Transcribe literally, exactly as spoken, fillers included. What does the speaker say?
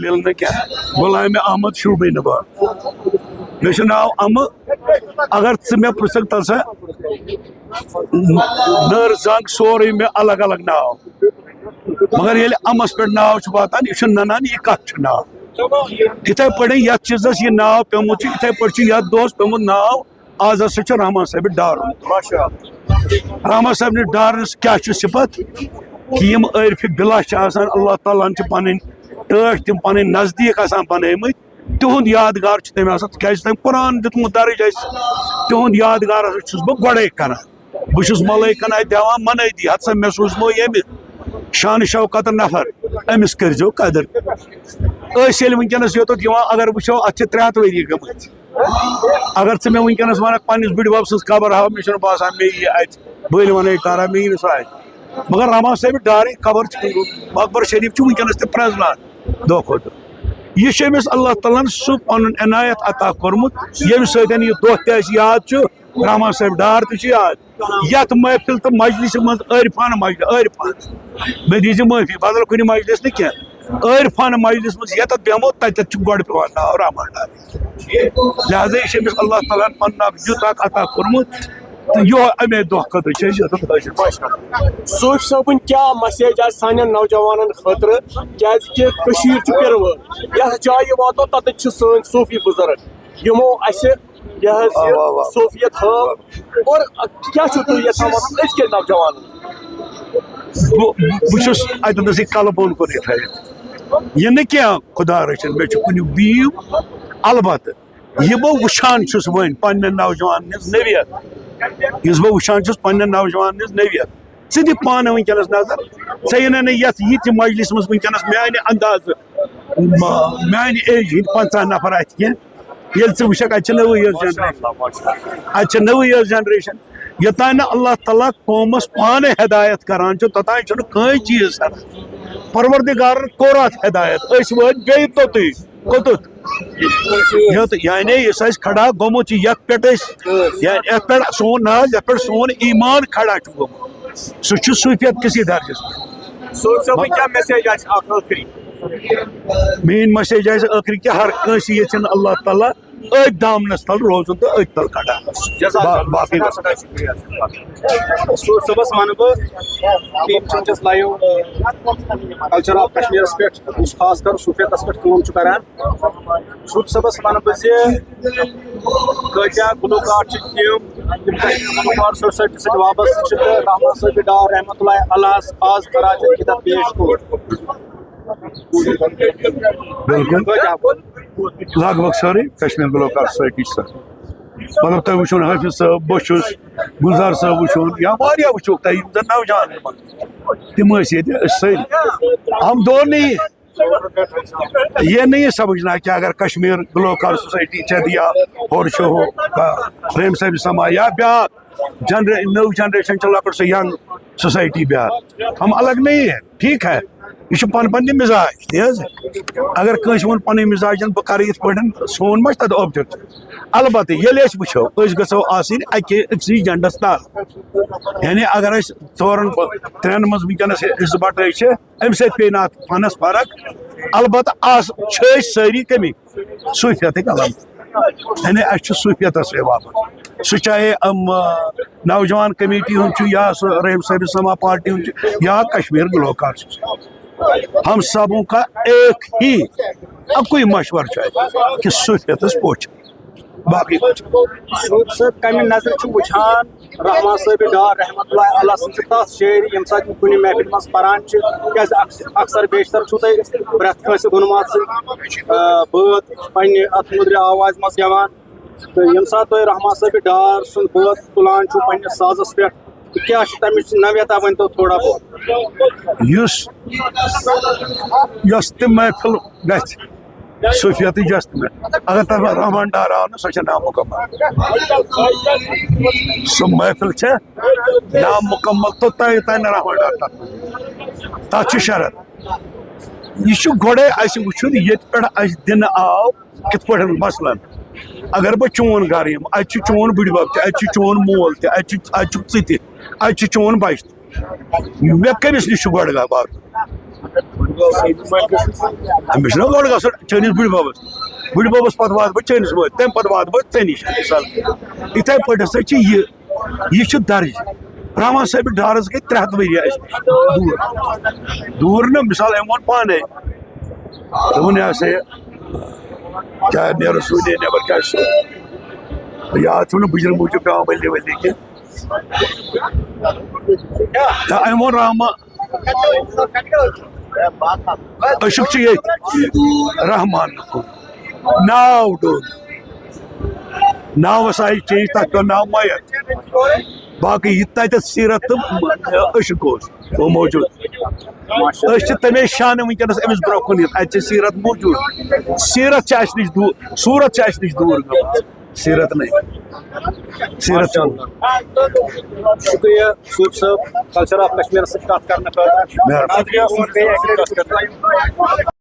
Pill نہٕ کینٛہہ، غلام احمد شوٗبٕے نہٕ بہٕ۔ مےٚ چھُ ناو اَمہٕ۔ اگر ژٕ مےٚ پرٛژھکھ، تَلہٕ سا، نٔر زنٛگ سورُے مےٚ الگ الگ ناو، مگر ییٚلہِ اَمَس پٮ۪ٹھ ناو چھُ واتان، یہِ چھُ نَنان، یہِ کَتھ چھُ ناو۔ یِتھَے پٲٹھۍ یَتھ چیٖزَس یہِ ناو پیوٚمُت چھُ، یِتھَے پٲٹھۍ چھُ یَتھ دۄہَس پیوٚمُت ناو۔ آز ہسا چھُ رحمان صٲبہِ ڈارُن۔ رحمان صٲبنہِ ڈارنس کیٛاہ چھُ صفت؟ کہِ یِم عٲرفہِ بِلا چھِ آسان، اللہ تعالیٰ ہن چھِ پنٕنۍ ٹٲٹھۍ تِم پنٕنۍ نزدیٖک آسان بنٲومٕتۍ، تِہُنٛد یادگار چھُ تٔمۍ آسان، تِکیٛازِ تٔمۍ قرآن دیُتمُت درج اَسہِ، تِہُنٛد یادگار ہسا چھُس بہٕ گۄڈَے کران۔ بہٕ چھُس ملٲیکن اَتہِ دِوان منٲدی، ہتسا مےٚ سوٗزمو ییٚمہِ شان شوکت نفر، أمِس کٔرۍزیو قدر۔ أسۍ ییٚلہِ وٕنکیٚنس یوٚتَتھ یِوان، اگر وٕچھو، اَتھ چھِ ترٛےٚ ہَتھ ؤری گٔمٕتۍ۔ اگر ژٕ مےٚ وٕنکیٚنس ونکھ پننِس بٕڈِ بب سٕنٛز قبر ہاو، مےٚ چھُنہٕ باسان مےٚ یی اتہِ، بہٕ ییٚلہِ ونَے کران، مےٚ یی نہٕ سۄ اتہِ۔ مگر رحمان صٲبہِ ڈارٕنۍ قبر چھِ، مقبر شریف چھُ وٕنکیٚنس تہِ پرٛزنان دۄہ کھۄتہٕ دۄہ۔ یہِ چھُ أمِس اللہ تعالیٰ ہن سُہ پنُن عنایت عطا کوٚرمُت، ییٚمہِ سۭتۍ یہِ دۄہ تہِ اَسہِ یاد چھُ، رحمان صٲبہِ ڈار تہِ چھُ یاد۔ یتھ محفل تہٕ مجلسہِ منٛز عٲرفانہٕ مجلس، عٲرفانہٕ، مےٚ دیٖزِ معٲفی، بدل کُنہِ مجلس نہٕ کینٛہہ، عٲرفانہٕ مجلس منٛز ییٚتٮ۪تھ بیٚہمو، تتٮ۪تھ چھُ گۄڈٕ پٮ۪وان ناو رحمان ڈار۔ لہذا یہِ چھُ أمِس اللہ تعالیٰ ہن پنُن اکھ دیُت اکھ عطا کوٚرمُت، تہٕ یِہوے امے دۄہ خٲطرٕ چھِ أسۍ یوٚتَتھ حٲضِر۔ صوٗفۍ صٲبٕنۍ کیٛاہ message آسہِ سانٮ۪ن نوجوانن خٲطرٕ؟ کیٛازِ کہِ کٔشیٖر چھِ پِروٲر، یَتھ جایہِ واتو، تَتٮ۪تھ چھِ سٲنۍ صوٗفی بُزرگ، یِمو اَسہِ یہِ حظ یہِ اَوا، اَوا۔ صوفیت ہٲو۔ اور کیٛاہ چھُو تُہۍ یَژھان وَنُن أزکٮ۪ن نوجوانن؟ بہٕ بہٕ چھُس اَتٮ۪تھ نَسٕے کَلہٕ بۄن کُن یِتھٲیِتھ، یہِ نہٕ کینٛہہ، خۄدا رٔچھِنۍ، مےٚ چھُ کُنیُک بیٖم۔ البتہٕ یہِ بہٕ وٕچھان چھُس وۄنۍ پننٮ۪ن نوجوانن ہٕنٛز نوعیت، یُس بہٕ وٕچھان چھُس پننٮ۪ن نوجوانن ہٕنٛز نوعیت، ژٕ دِ پانہٕ وٕنکیٚنس نظر، ژےٚ یِنَے نہٕ یَتھ یِتھِ مجلسہِ منٛز وٕنکیٚنس میانہِ اندازٕ، ما-، میانہِ ایجہِ ہٕنٛدۍ پنٛژاہ نفر اَتھِ کینٛہہ۔ ییٚلہِ ژٕ وٕچھکھ، اَتہِ چھِ نٔوٕے یٲژ generation، اَتہِ چھِ نٔوٕے یٲژ generation۔ یوٚتام نہٕ اللہ تعالیٰ قومس پانہٕ ہدایت کران چھُ، توٚتام چھُنہٕ کٕہٕنۍ چیٖز سَنان۔ پروردگارن کوٚر اَتھ ہدایت، أسۍ وٲتۍ بیٚیہِ توٚتُے۔ کوٚتُتھ؟ یوٚت، یعنی یُس اَسہِ کھڑا گوٚمُت چھُ، یَتھ پٮ۪ٹھ أسۍ، یا یَتھ پٮ۪ٹھ سون ناز، یَتھ پٮ۪ٹھ سون ایمان کھڑا چھُ گوٚمُت، سُہ چھُ صوٗفیت کِسٕے درجس پٮ۪ٹھ۔ صوٗفۍ صٲبٕنۍ کیٛاہ message آسہِ اکھ ٲخری؟ میٲنۍ message آسہِ ٲخری کہِ ہر کٲنٛسہِ یژھن اللہ تعالیٰ أتھۍ دامنس تل روزُن تہٕ أتھۍ تل کھڑا۔ جزاک با-، اللہ۔ باقٕے سٮ۪ٹھاہ، سٮ۪ٹھاہ شُکریہ۔ صوٗفۍ صٲبس ونہٕ بہٕ کہِ یِم چھِ وٕنکیٚس live، اَ، culture of کشمیٖرس پٮ۪ٹھ، یُس خاص کر صوٗفیتس پٮ۪ٹھ کٲم چھُ کران۔ صوٗفۍ صٲبس ونہٕ بہٕ زِ کٲتیٛاہ گلوکار چھِ تِم، یِم کشمیر گلوکار society سۭتۍ وابستہٕ چھِ تہٕ رحمان صٲبِ ڈار رحمتہ اللہ علیہس آز خراج عقیدت پیش کوٚر۔ بِلکُل۔ کٲتیٛاہ کوٚر؟ لگ بگ سٲرٕے کشمیر گلوکار society چھِ سۄ۔ مطلب، تۄہہِ وٕچھُن حٲفظ صٲب، بہٕ چھُس، گُلزار صٲب وٕچھُن، یا واریاہ وٕچھو تۄہہِ، یِم زَن نوجوان منٛز تِم ٲسۍ ییٚتہِ، أسۍ سٲری۔ ہم دور نہیں، یہ نہیں سمجھنا کہ اگر کشمیر گلوکار سوسائٹی چھِ یا ہورٕ چھُ ہُہ، آ، رحیم صٲب سما یا بیٛاکھ جنرے-، نٔو generation چھِ لۄکٕٹ سۄ young society بیٛاکھ۔ ہم الگ نہیں ہے، ٹھیک ہے، یہِ چھُ پن پننہِ مزاج، تی حظ۔ اگر کٲنٛسہِ ووٚن پنٕنۍ مزاجن بہٕ کرٕ یِتھ پٲٹھۍ، سون ما چھُ تتھ objection؟ البتہٕ ییٚلہِ أسۍ وٕچھو، أسۍ گژھو آسٕنۍ اکہِ، أکسٕے جنڈس تل۔ یعنی اگر أسۍ ژورن، ترٛٮ۪ن منٛز وٕنکیٚنس حصہٕ بٹٲے چھِ، امہِ سۭتۍ پیٚیہِ نہٕ اتھ فنس فرق۔ البتہ آز چھِ أسۍ سٲری کٔمِکۍ؟ صوٗفیتٕکۍ علم۔ یعنی اسہِ چھُ صوٗفیتس سۭتۍ وابستہٕ۔ سُہ چاہے یِم، آ، نوجوان کمیٹی ہُنٛد چھُ، یا سُہ رحیم صٲب سما پارٹی ہُنٛد چھُ، یا کشمیر گلوکار چھُ۔ ہم سبوں کا ایک ہی اکُے مشورٕ چھُ اسہِ کہِ صوٗفیتس پوچھ۔ باقٕے کُچھ۔ صوٗفۍ صٲب کمہِ نظرِ چھُ وٕچھان رحمان صٲبِ ڈار رحمتہ اللہ علیہ سٕنٛزِ تتھ شٲعری، ییٚمہِ ساتہٕ یِم کُنہِ محفلہِ منٛز پران چھِ، کیٛازِ اکث-، اکثر بیشتر چھُو تُہۍ پرٛٮ۪تھ کٲنٛسہِ گُنہٕ ماتھ سۭتۍ، آ، بٲتھ پننہِ اتھ مٔدرِ آوازِ منٛز گٮ۪وان؟ تہٕ ییٚمہِ ساتہٕ تُہۍ رحمان صٲبِ ڈار سُنٛد بٲتھ تُلان چھِو پننِس سازس پٮ۪ٹھ، تہٕ کیٛاہ چھِ تمِچ نوعیتا، ؤنۍ تو تھوڑا بہت۔ یُس، یۄس تہِ محفل گژھِ، صوفیتٕچ یۄس تہِ محفل، اگر تتھ منٛز رحمان ڈار آو نہٕ، سۄ چھےٚ نامکمل۔ سۄ محفل چھےٚ نامکمل توٚتام، یوٚتام نہٕ رحمان ڈار تتھ منٛز۔ تتھ چھُ شرط۔ یہِ چھُ گۄڈے اسہِ وٕچھُن، ییٚتہِ پٮ۪ٹھ اسہِ دِنہٕ آو کِتھ پٲٹھۍ۔ مثلاً، اگر بہٕ چون گرٕ یِمہٕ، اتہِ چھُ چون بٕڈبب تہِ، اتہِ چھُ چون مول تہِ، اتہِ چھُ، اتہِ چھُکھ ژٕ تہِ، اتہِ چھُ چون بچہٕ تہِ۔ مےٚ کٔمِس نِش چھُ گۄڈٕ گا-، واتُن؟ أمِس چھُنہ گۄڈٕ گژھُن چٲنِس بٕڈِ بَبَس، بٕڈِ بَبَس پَتہٕ واتہٕ بہٕ چٲنِس مٲلِس، تَمہِ پَتہٕ واتہٕ بہٕ ژےٚ نِش، مِثال۔ یِتھَے پٲٹھۍ ہسا چھِ یہِ، یہِ چھُ درج۔ رحمان صٲبہِ ڈارَس گٔے ترٛےٚ ہَتھ ؤری اَسہِ نِش دوٗر۔ دوٗر نہ، مِثال، أمۍ ووٚن پانَے، دوٚپُن، یہِ ہسا یہِ، کیٛاہ نیرٕ سُہ، نیر نٮ۪بر کیٛاہ چھُ؟ یاد چھُم نہٕ بٕجرِ موٗجوٗب پٮ۪وان ؤلنہِ ؤلنہِ کینٛہہ۔ تہٕ أمۍ ووٚن رحمان، عشق چھُ ییٚتہِ رحمان کُن۔ ناو ڈوٚن۔ ناوَس آیہِ چینج، تَتھ پیوٚو ناو میت۔ باقٕے یہِ تَتٮ۪تھ سیٖرت تہٕ عشق اوس، گوٚو موجوٗد۔ أسۍ چھِ تَمے شانہٕ وٕنکیٚنَس أمِس برونٛہہ کُن یِتھ۔ اَتہِ چھِ سیٖرت موجوٗد۔ سیٖرت چھِ اَسہِ نِش دوٗر، صوٗرت چھِ اَسہِ نِش دوٗر گٔمٕژ۔ سیٖرت نہٕ۔ سیٖرت چھِ۔ شُکریہ صوٗفی صٲب، کلچر آف کشمیٖرَس سۭتۍ کَتھ کرنہٕ خٲطرٕ۔ مہربٲنی۔ کَتھ کرنہٕ خٲطرٕ۔